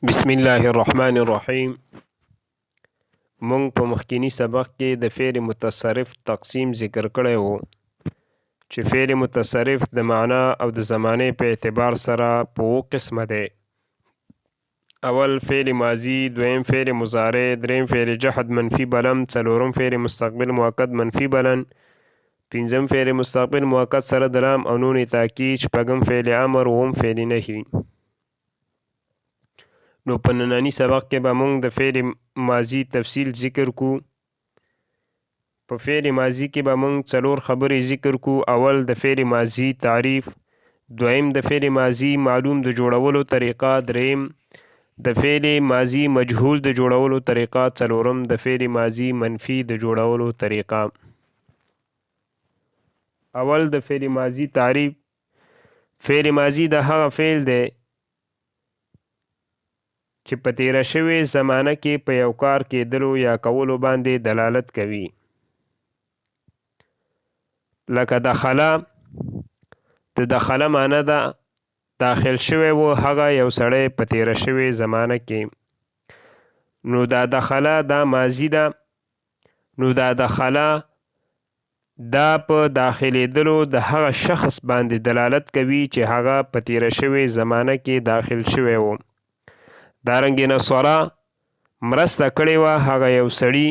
بسم الله الرحمن الرحیم. مونږ په مخکینی سبق کې د فعل متصرف تقسیم ذکر کړی وو چې فعل متصرف د معنا او د زمانې په اعتبار سره په اوو قسمه دی. اول فعل ماضی، دویم فعل مضارع، دریم فعل جحد منفی بلم، څلورم فعل مستقبل مؤکد منفی بلن، پنځم فعل مستقبل مؤکد سره د لام او نون تاکید، شپږم فعل امر، اووم فعل نهی. نو په ننني سبق کې به مونږ د فعل ماضي تفصیل ذکر کو. په فعل ماضي کې به مونږ څلور خبرې ذکر کو. اول د فعل ماضي تعریف، دویم د فعل ماضي معلوم د جوړولو طریقه، دریم د فعل ماضي مجهول د جوړولو طریقه، څلورم د فعل ماضي منفي د جوړولو طریقه. اول د فعل ماضي تعریف. فعل ماضي د هغه فعل دی چې په تیره شوې زمانه کې په یو کار کېدلو یا کولو باندې دلالت کوي، لکه دخله. د دخله معنی ده داخل شوی و هغه یو سړی په تیره شوې زمانه کې. نو دا دخله دا ماضي ده. نو دا دخله دا په داخلېدلو د هغه شخص باندې دلالت کوي چې هغه په تیره شوې زمانه کې داخل شوی و. دارنګې نصره مرسته کړې وه هغه یو سړي.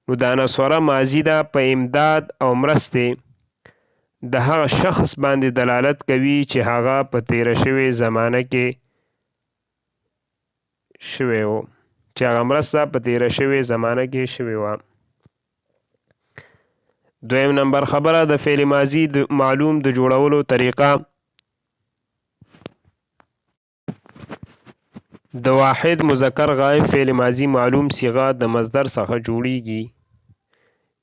نو دا نصره ماضي ده، په امداد او مرستې د هغه شخص باندې دلالت کوي چې هغه په تیره شوې زمانه کې شوی و، چې هغه مرسته په تیره شوې زمانه کې شوې وه. دویم نمبر خبره د فعل ماضي د معلوم د جوړولو طریقه. د واحد مذکر غایب فعل ماضي معلوم صیغه د مصدر څخه جوړیږي.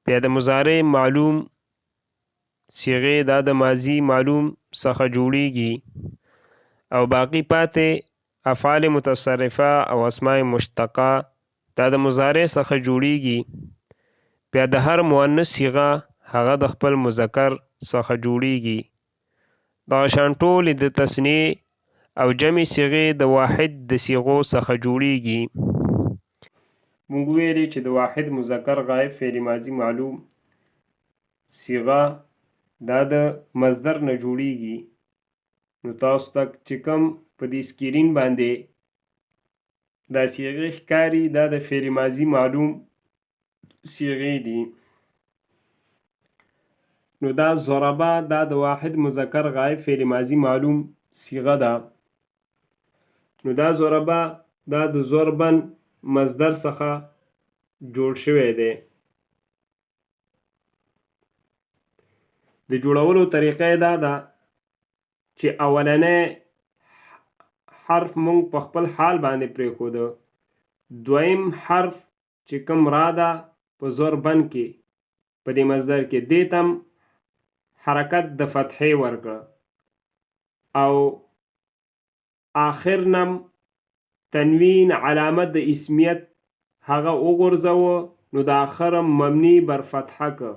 بیا د مضارع معلوم صیغه دا د ماضي معلوم څخه جوړیږي، او باقی پاتې افعال متصرفه او اسماء مشتقه دا د مضارع څخه جوړیږي. بیا د هر مؤنث صیغه هغه د خپل مذکر څخه جوړیږي. دغه شان ټولې د تثنیې او جمع صیغې د واحد د صیغو څخه جوړیږي. مونږ ویلي چې د واحد مذکر غایب فعل ماضي معلوم صیغه دا د مصدر نه جوړیږي. نو تاسو ته چې کوم په دې سکرین باندې دا صیغې ښکاري دا د فعل ماضي معلوم صیغې دي. نو دا ضربه دا د واحد مذکر غایب فعل ماضي معلوم صیغه ده. نو دا ضربه دا د ضربن مصدر څخه جوړ شوی دی. د جوړولو طریقه یې دا ده چې اولنی حرف مونږ په خپل حال باندې پرېښوده، دویم حرف چې کوم را ده په ضربن کې په دې مصدر کې دې تم حرکت د فتحې ورکړه، او آخر نم تنوین علامه د اسمیت هغه وغورځوه، نو د آخرم مبني بر فتحه که،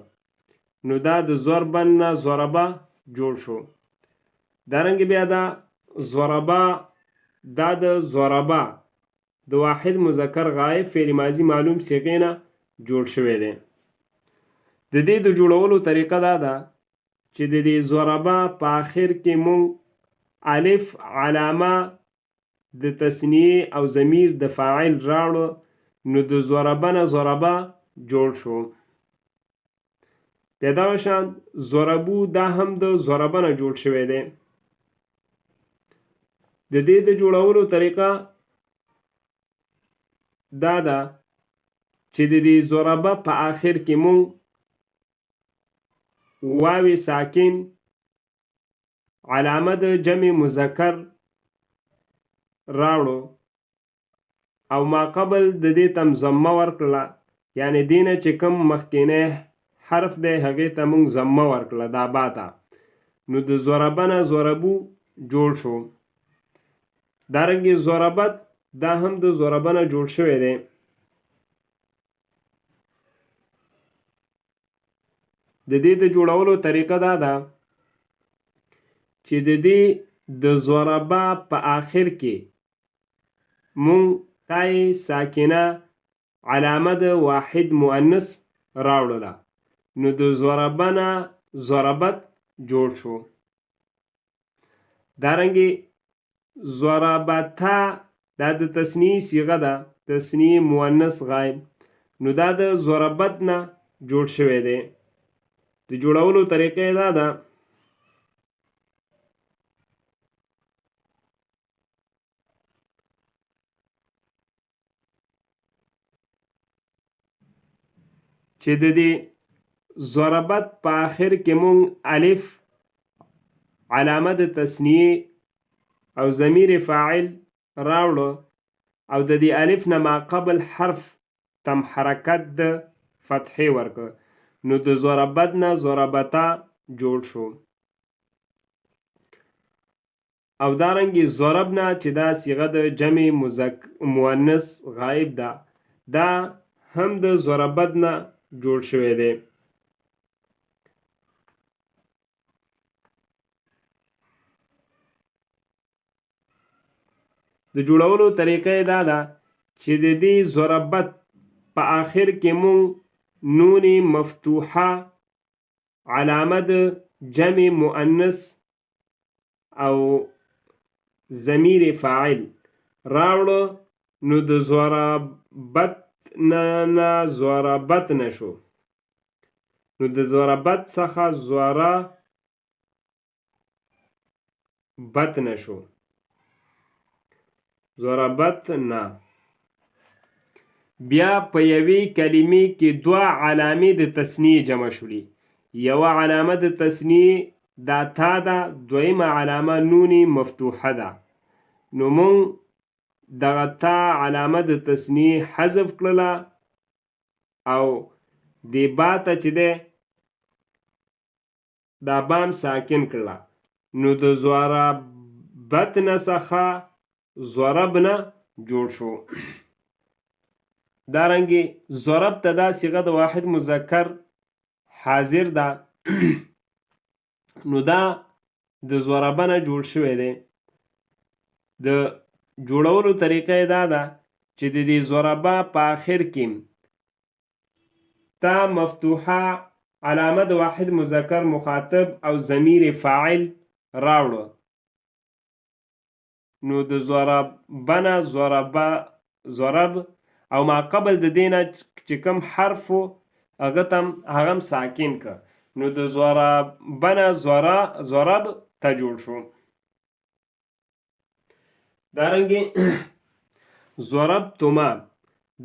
نو دا د ضربن نه ضربه جوړ شو. دارنګه بیا دا ضربه دا د ضربه د واحد مذکر غایب فعل ماضي معلوم صیغې نه جوړ شوی دی. د دې د جوړولو طریقه دا ده چې د دې ضربه په آخر کې مونږ الف علامه د تثنیې او ضمیر د فاعل راوړو، نو د ضربه نه ضربه جوړ شو. بیا دغه شان ضربو دا هم د ضربه نه جوړ شوی دی. د دې د جوړولو طریقه دا ده چې د دې ضربه په آخر کې مونږ واوی ساکن علامه د جمع مذکر راوړو، او ما قبل د دې تم ضمه ورکړله، یعنی دینه چې کوم مخکینی حرف دی هغې ته مونږ ضمه ورکړله دا با ته، نو د ضربه نه ضربو جوړ شو. دارنګې ضربت دا هم د ضربه نه جوړ شوی دی. د دې د جوړولو طریقه دا ده چې د دې د ضربه په آخر کې مونږ تای ساکنه علامه د واحد مؤنث راوړله نو د ضربه نه ضربت جوړ شو. دارنګې ضربتا دا د تثنیې صیغه ده، تثنیې مؤنث غایب، نو دا د ضربت نه جوړ شوی دی. د جوړولو طریقه یې دا ده چې د دې ضربت په آخر کې مونږ الف علامه د تثنیې او ضمیر فاعل راوړو او د دې الف نه ما قبل حرف تم حرکت د فتحې ورکړ نو د ضربت نه ضربتا جوړ شو. او دارنګې ضربنا چې دا صیغه د جمع مؤنث غایب ده دا هم د ضربت نه جوړ شوی دی. د جوړولو طریقه یې دا ده چې د دې ضربت په آخر کې مونږ نون مفتوحه علامه د جمع مؤنث او ضمیر فاعل راوړو نو د ضربت نه نه ضربت نه شو نو د ضربت څخه ضربت نه شو ضربت نه. بیا په یوې کلمې کې دوه علامې د تثنیې جمع شولې، یوه علامه د تثنیې دا تا ده، دویمه علامه نون مفتوحه ده، نو مونږ دغه تا علامه د تثنیې حذف کړله او دې با ته چې دی دا بام ساکن کړله نو د ضربت نه څخه ضرب نه جوړ شو. دارنګې ضرب ته دا صیغه د واحد مذکر حاضر ده نو دا د ضربه نه جوړ شوی دی. د جوړولو طریقه یې دا ده چې د دې ضربه په آخر کې تا مفتوحه علامه د واحد مذکر مخاطب او ضمیر فاعل راوړو نو د ضربه نه ضربه ضرب او ما قبل د دې نه چې کوم حرف و هغه تم هغه هم ساکن که نو د ضربه نه ضرب ته جوړ شو. دارنګې ضربتما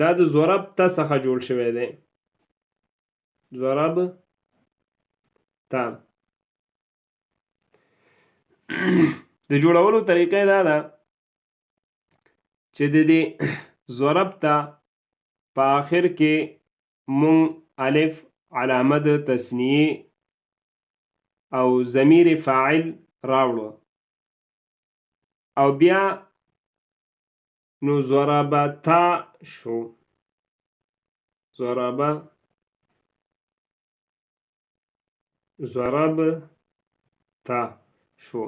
دا د ضرب ته څخه جوړ شوی دی. ضرب ته د جوړولو طریقه دا ده چې د دې ضرب ته په آخر کې مونږ الف علامه د تثنیې او ضمیر فاعل راوړو او بیا نو ضربتا شو. ضرب ضرب تا شو.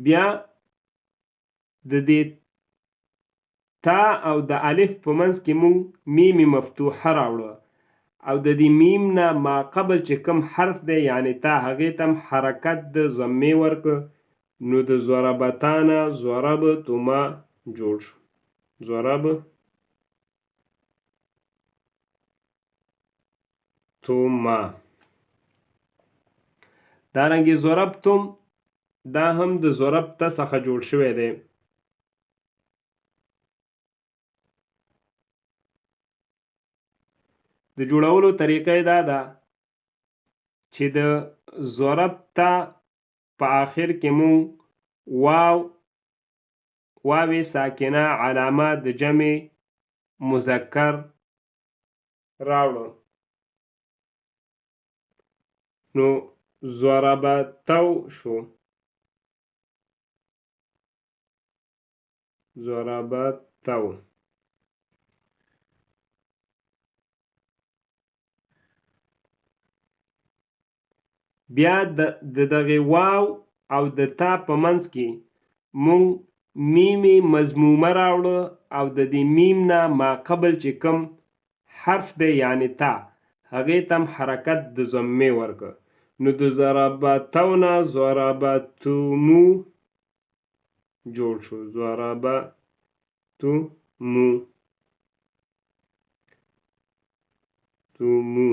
بیا د دې تا او د الف په منځ کې مونږ میم مفتوحه راوړه او د دې میم نه ما قبل چې کوم حرف دی یعنی تا هغې ته هم حرکت د ضمې ورکړ نو د ضربتا نه ضربتما جوړ شو. ضرب توما. دارنګې ضربتم دا هم د ضربت څخه جوړ شوی دی. د جوړولو طریقه یې دا ده چې د ضربت په آخر کې مونږ واو واوې ساکنه علامه د جمع مذکر راوړو نو ضربتو شو. ضربتو بیا د دغې واو او د تا په منځ کې مونږ میم مضمومه راوړه او د دې میم نه ما قبل چې کوم حرف دی یعنی تا هغې ته هم حرکت د ضمې ورکه، نو د ضربتو نه ضربتمو جوړ شو، ضربتمو تمو.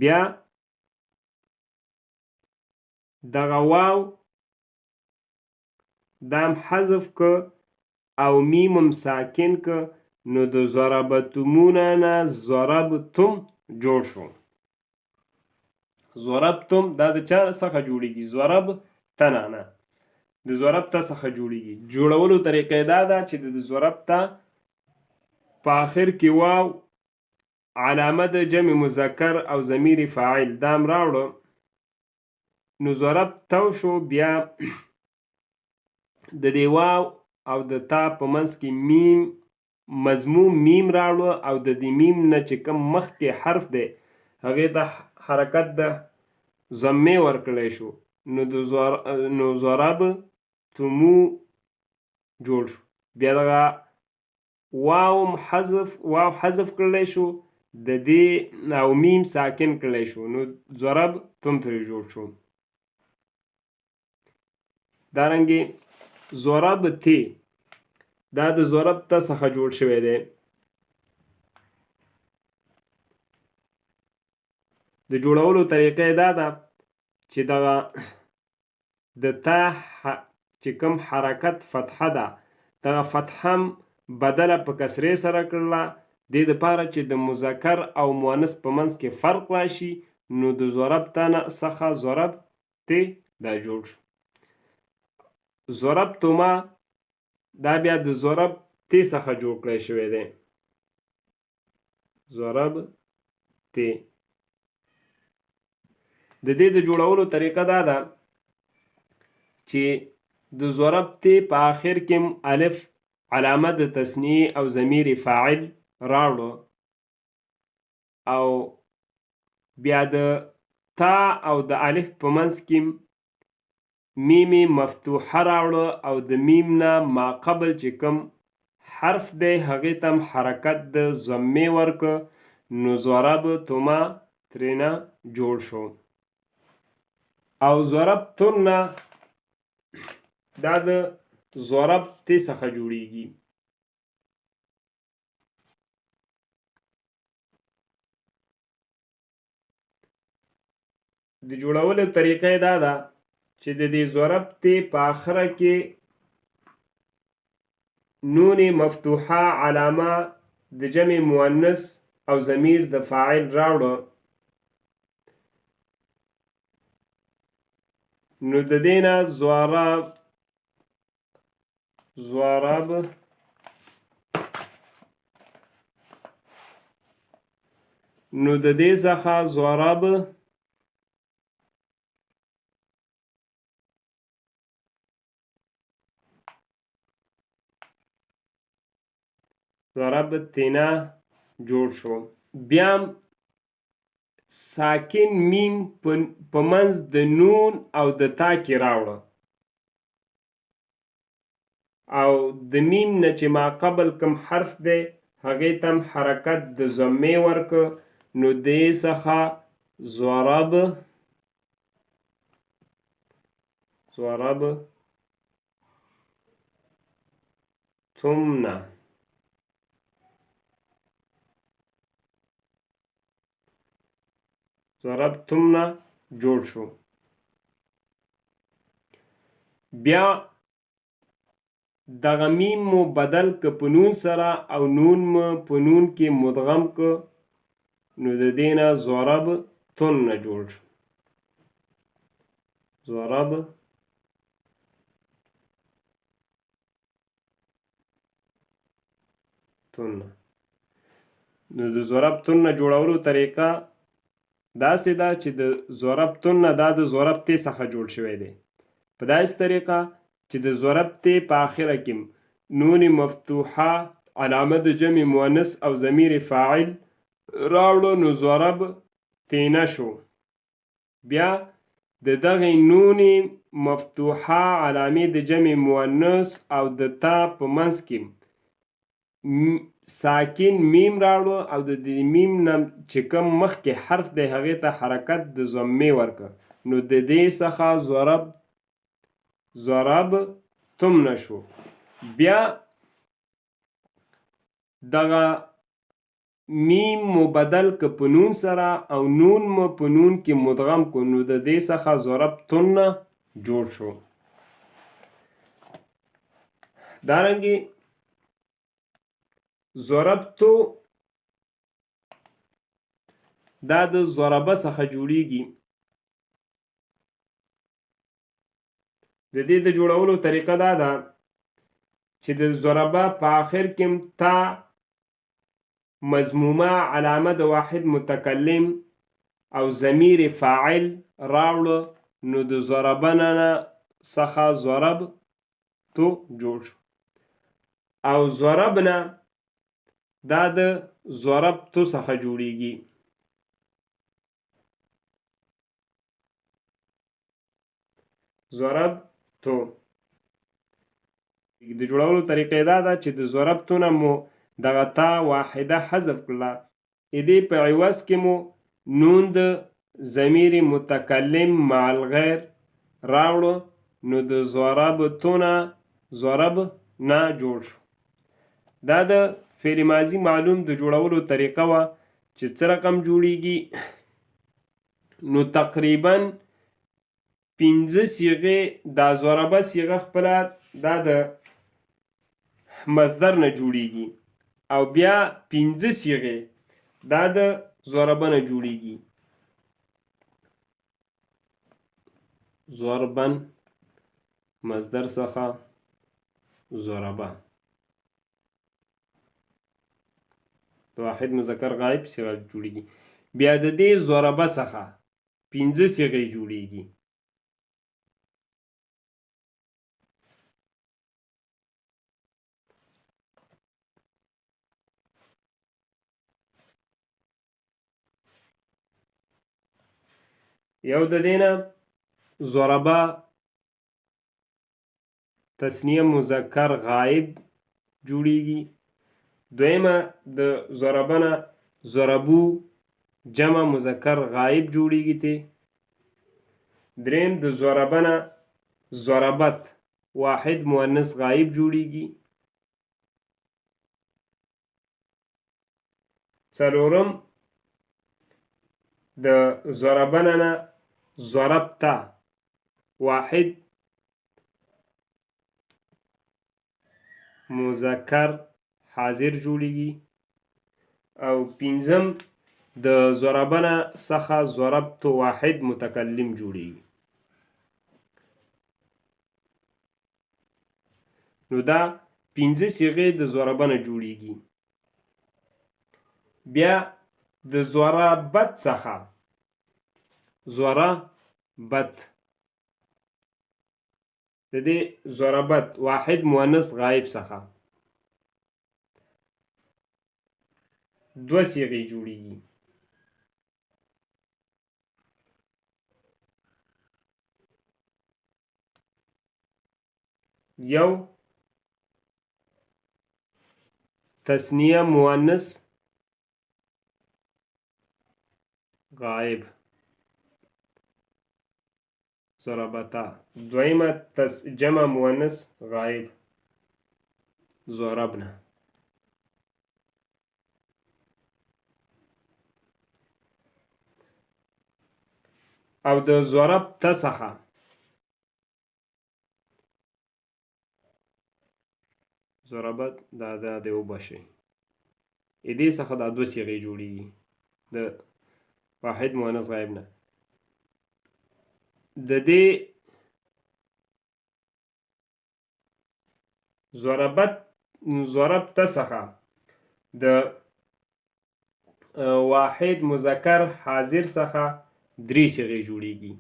بیا دغه واو دام حذف که او میم هم ساکن که، نو د ضربتمونه نه ضربتم جوړ شو. ضربتم دا د چا څخه جوړیږي؟ ضرب تنه نه، د ضربته څخه جوړیږي. جوړولو طریقه دا ده چې د ضربته په آخر کې واو علامه د جمع مذکر او ضمیر فاعل دام راوړو، نو ضرب تو شو. بیا د دې واو او د تا په منځ کې میم مضموم میم راوړو او د دې میم نه چې کوم مخکې حرف دی هغې ته حرکت د ضمې ورکړی شو، نو ضرب تمو جوړ شو. بیا دغه واو حذف، واو حذف کړلی شو د دې او میم ساکن کړلی شو، نو ضرب تم ترې جوړ شو. دارنګې ضرب تی دا د ضرب ته څخه جوړ شوی دی. د جوړولو طریقه دا ده چې دغه د تا چې کوم حرکت فتحه ده دغه فتحه هم بدله په کسرې سره کړله، دې دپاره چې د مذکر او مؤنث په منځ کې فرق راشي، نو د ضرب ته څخه ضرب تی دا جوړ شو. ضرب تما دا بیا د ضرب تی څخه جوړ کړی شوی دی. ضرب تی د دې د جوړولو طریقه دا ده چې د ضرب تی په آخر کې الف علامه د تثنیه او ضمیر فاعل راوړو او بیا د تا او د الف په منځ کې میم مفتوحه راوړه او د میم نه ما قبل چې کوم حرف دی هغې ته هم حرکت د ضمې ورکه، نو ضرب تما ترېنه جوړ شو. او ضرب تن دا د ضرب تی څخه جوړیږي. د جوړولو طریقه یې دا ده چې د دې ضرب تی په آخره کې نون مفتوحه علامه د جمع مؤنث او ضمیر د فاعل راوړو، نو د دې نه ضرب ضرب نو د دې څخه ضرب ضرب تینا جوړ شو. بیا ساکن میم په منځ د نون او د تا کې راوړه او د میم نه چې ما قبل کوم حرف دی هغې ته هم حرکت د ضمې ورکه، نو دې څخه ضرب ضرب تمنه ضرب تمنه جوړ شو. بیا دغه میم مو بدل که په نون سره او نون مو په نون کې مدغم که، نو د دې نه ضرب تن نه جوړ شو. ضرب تن. نو د ضرب تن نه جوړولو طریقه داسې ده چې د ضرب تن نه دا د ضرب تی څخه جوړ شوی دی، په داسې طریقه چې د ضرب تی په آخره کې نون مفتوحه علامه د جمع مؤنث او ضمیر فاعل راوړو، نو ضرب تینه شو. بیا د دغې نون مفتوحه علامې د جمع مؤنث او د تا په منځ کې ساکن میم راوړو او د دې میم نه چې کوم مخکې حرف دی هغې ته حرکت د ضمې ورکړ، نو د دې څخه ضرب ضرب تم نه شو. بیا دغه میم مو بدل که په نون سره او نون مو په نون کې مدغم کو، نو د دې څخه ضرب تن جوړ شو. دارنګه ضربتو دا د ضربه څخه جوړیږي. د دې د جوړولو طریقه دا ده چې د ضربه په آخر کې تا مضمومه علامه د واحد متکلم او ضمیر فاعل راوړ، نو د ضربه نه څخه ضرب تو جوړ شو، او ضرب نه دا د ضرب تو څخه جوړیږي. ضرب تو د جوړولو طریقې دا ده چې د ضرب تو نه مو دغه تا واحده حذف کړله، دې په عوض کې مو نون د ضمیر متکلم مع الغیر راوړو، نو د ضرب تو نه ضرب نه جوړ شو. دا د فعل ماضي معلوم د جوړولو طریقه وه چې څه رقم جوړیږي. نو تقریبا پنځه صیغې، دا ضربه صیغه خپله دا د مصدر نه جوړیږي، او بیا پنځه صیغې دا د ضربه نه جوړیږي. ضربا مصدر څخه ضربه د واحد مذکر غایب صیغه جوړیږي. بیا د دې ضربه څخه پنځه صیغې جوړیږي. یو د دې نه ضربه تثنیه مذکر غایب جوړیږي، دویمه د ضربه نه ضربو جمع مذکر غایب جوړیږي ته، دریم د ضربه نه ضربت واحد مؤنث غایب جوړیږي، څلورم د ضربنه نه ضربته واحد مذکر حاضر جوړیږي، او پنځم د ضربنه څخه ضربت واحد متکلم جوړیږي. نو دا پنځه صیغې د ضربنه جوړیږي. بیا د ضربت څخه ضربت د دې ضربت واحد مؤنث غایب څخه دوه صیغې جوړیږي. یو تثنیه مؤنث غائب ضربتا، دویمه جمع مؤنث غائب ضربنا. او د ضرب ته څخه ضربت دا دا د وبشي دې څخه دا دوه صیغې جوړیږي د واحد مؤنث غایب نه. د دې ضربت ضربت څخه د واحد مذکر حاضر څخه درې صیغې جوړیږي.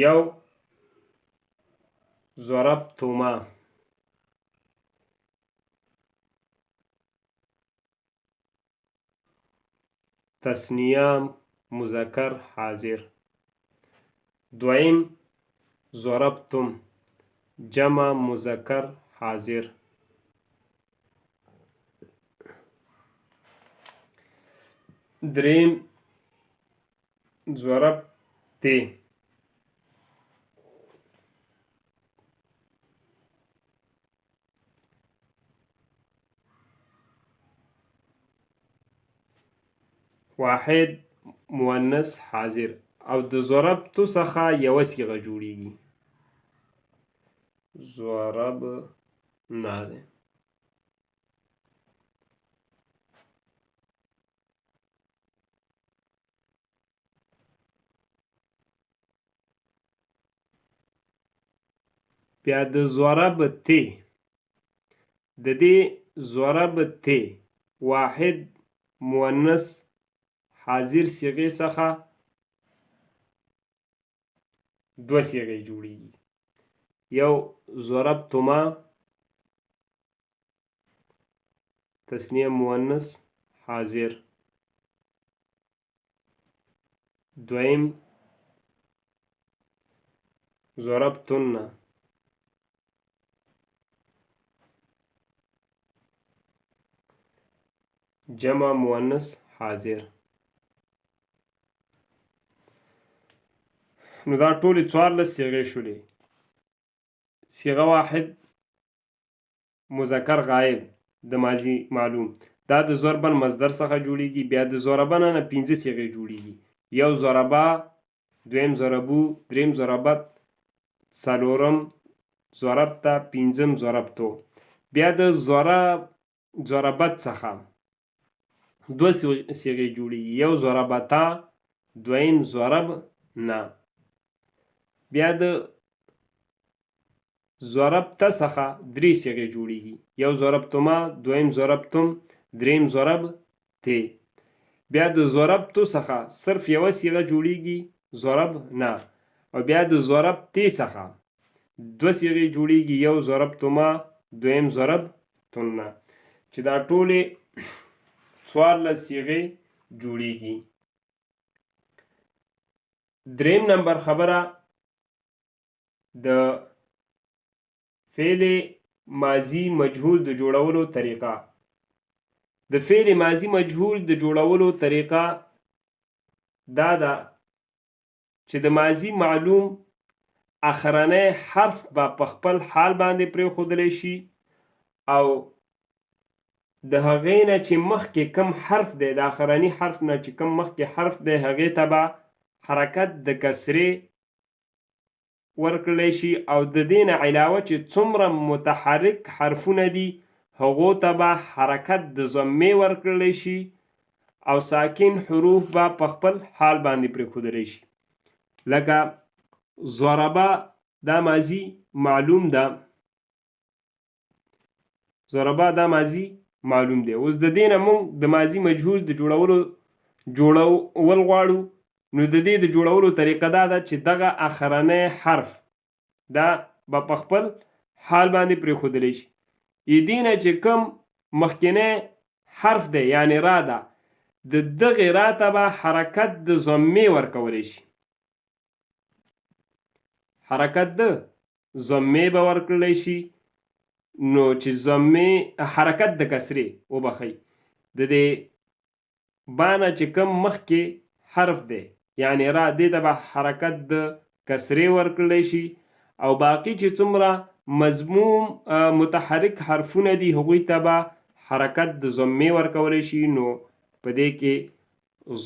یو ضربتما، تثنیه مذکر حاضر. دویم ضربتم جمع مذکر حاضر. دریم ضربت واحد مؤنث حاضر او د ضربتو څخه یوه صیغه جوړیږي. ضرب نه ده. بیا د ضرب ت، د دې ضرب ت واحد مؤنث حاضر صیغې څخه دوه صیغې جوړیږي. یو ضربتما تثنیه مؤنث حاضر، دویم ضربتن جمع مؤنث حاضر. نو دا ټولې 14 صیغې شولې. صیغه واحد مذکر غایب د ماضي معلوم، دا د ضربن مصدر څخه جوړیږي. بیا د ضربن نه 5 صیغې جوړیږي. یو ضربا، دویم ضربو، دریم ضربت، څلورم ضربته، پنځم ضربتو. بیا د ضربت څخه دوه صیغې جوړیږي. یو ضربتا، دویم ضرب نه. بیا د ضربته څخه درې صیغې جوړیږي. یو ضربتما، دویم ضربتم، دریم ضرب تی. بیا د ضربتو څخه صرف یوه صیغه جوړیږي، ضرب نه. او بیا د ضرب تی څخه دوه صیغې جوړیږي، یو ضربتما، دویم ضرب تنه، چې دا ټولې 14 صیغې جوړیږي. دریم نمبر خبره د فعل ماضي مجهول د جوړولو طریقه. د فعل ماضي مجهول د جوړولو طریقه دا ده چې د ماضي معلوم اخرنی حرف به په خپل حال باندې پرېښودلی شي او د هغې نه چې مخکې کم حرف دی، د اخرني حرف نه چې کم مخکې حرف دی، هغې ته به حرکت د کسرې ورکړلی شي او د دې نه علاوه چې څومره متحرک حرفونه دي هغو ته به حرکت د ضمې ورکړلی شي او ساکن حروف به په خپل حال باندې پرېښودلی شي. لکه ضربه دا ماضي معلوم ده، ضربه دا ماضي معلوم دی. اوس د دې نه موږ د ماضي مجهول د جوړولو جوړول غواړو، نو د دې د جوړولو طریقه دا ده چې دغه اخرنی حرف دا به په خپل حال باندې پرېښودلی شي. دې نه چې کوم مخکنی حرف دی یعنی را ده، د دغې را ته به حرکت د ضمې ورکولی شي، حرکت د ضمې به ورکړلی شي. نو چې ضمې حرکت د کسرې وبخښئ، د دې بانه چې کوم مخکې حرف دی یعنی را، دې ته به حرکت د کسرې ورکړلی شي او باقي چې څومره مضموم متحرک حرفونه دي هغوی ته به حرکت د ضمې ورکولی شي. نو په دې کې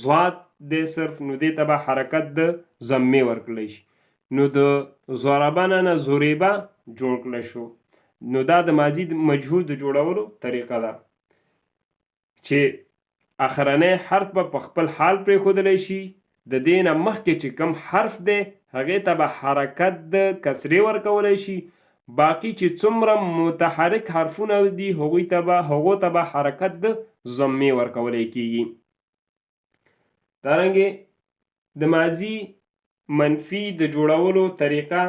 ضاد دی صرف، نو دې ته به حرکت د ضمې ورکړلی شي. نو د ضربنه نه ضربه جوړ کړی شو. نو دا د ماضي مجهول د جوړولو طریقه ده چې اخرنی حرف به په خپل حال پرېښودلی شي، د دې نه مخکې چې کوم حرف دی هغې ته به حرکت د کسرې ورکولی شي، باقي چې څومره متحرک حرفونه دي هغوی ته به هغو ته به حرکت د ضمې ورکولی کیږي. دارنګې د ماضي منفي د جوړولو طریقه،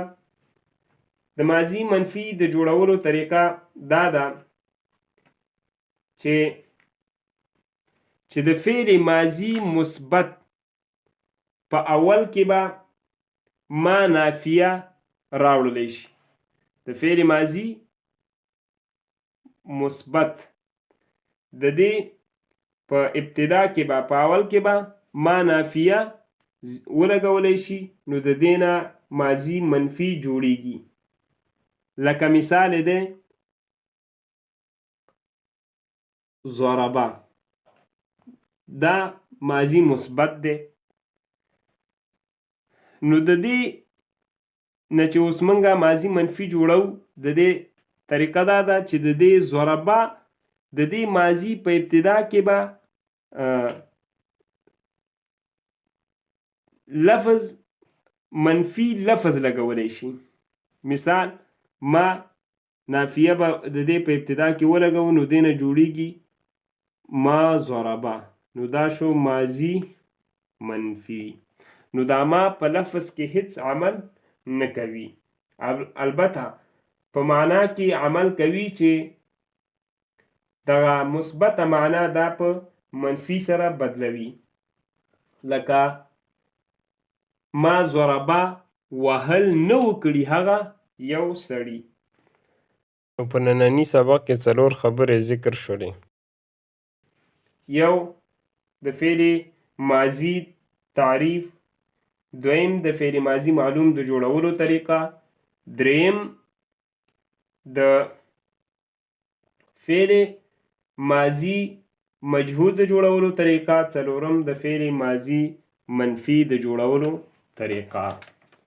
د ماضي منفي د جوړولو طریقه دا ده چې چې د فعل ماضي مثبت په اول کې به ما نافیه راوړلی شي. د فعل ماضي مثبت د دې په ابتدا کې به، په اول کې به ما نافیه ولګولی شي، نو د دې نه ماضي منفي جوړیږي. لکه مثال یې دی ضربه، دا ماضي مثبت دی. نو د دې نه چې اوس مونږه ماضي منفي جوړو، د دې طریقه دا ده چې د دې ضربه د دې ماضي په ابتدا کې به لفظ منفي لفظ لګولی شي. مثال ما نافیه به د دې په ابتدا کې ولګوو، نو دې نه جوړیږي ما ضربه، نو دا شو ماضي منفي. نو دا ما په لفظ کې هیڅ عمل نه کوي، البته په معنا کې عمل کوي چې دغه مثبته معنا دا په منفي سره بدلوي. لکه ما ضربه، وهل نه وکړي هغه یو سړي. نو په ننني سبق کې څلور خبرې ذکر شولې. یو د فعل ماضي تعریف، دویم د فعل ماضي معلوم د جوړولو طریقه، دریم د فعل ماضي مجهول د جوړولو طریقه، څلورم د فعل ماضي منفي د جوړولو طریقه.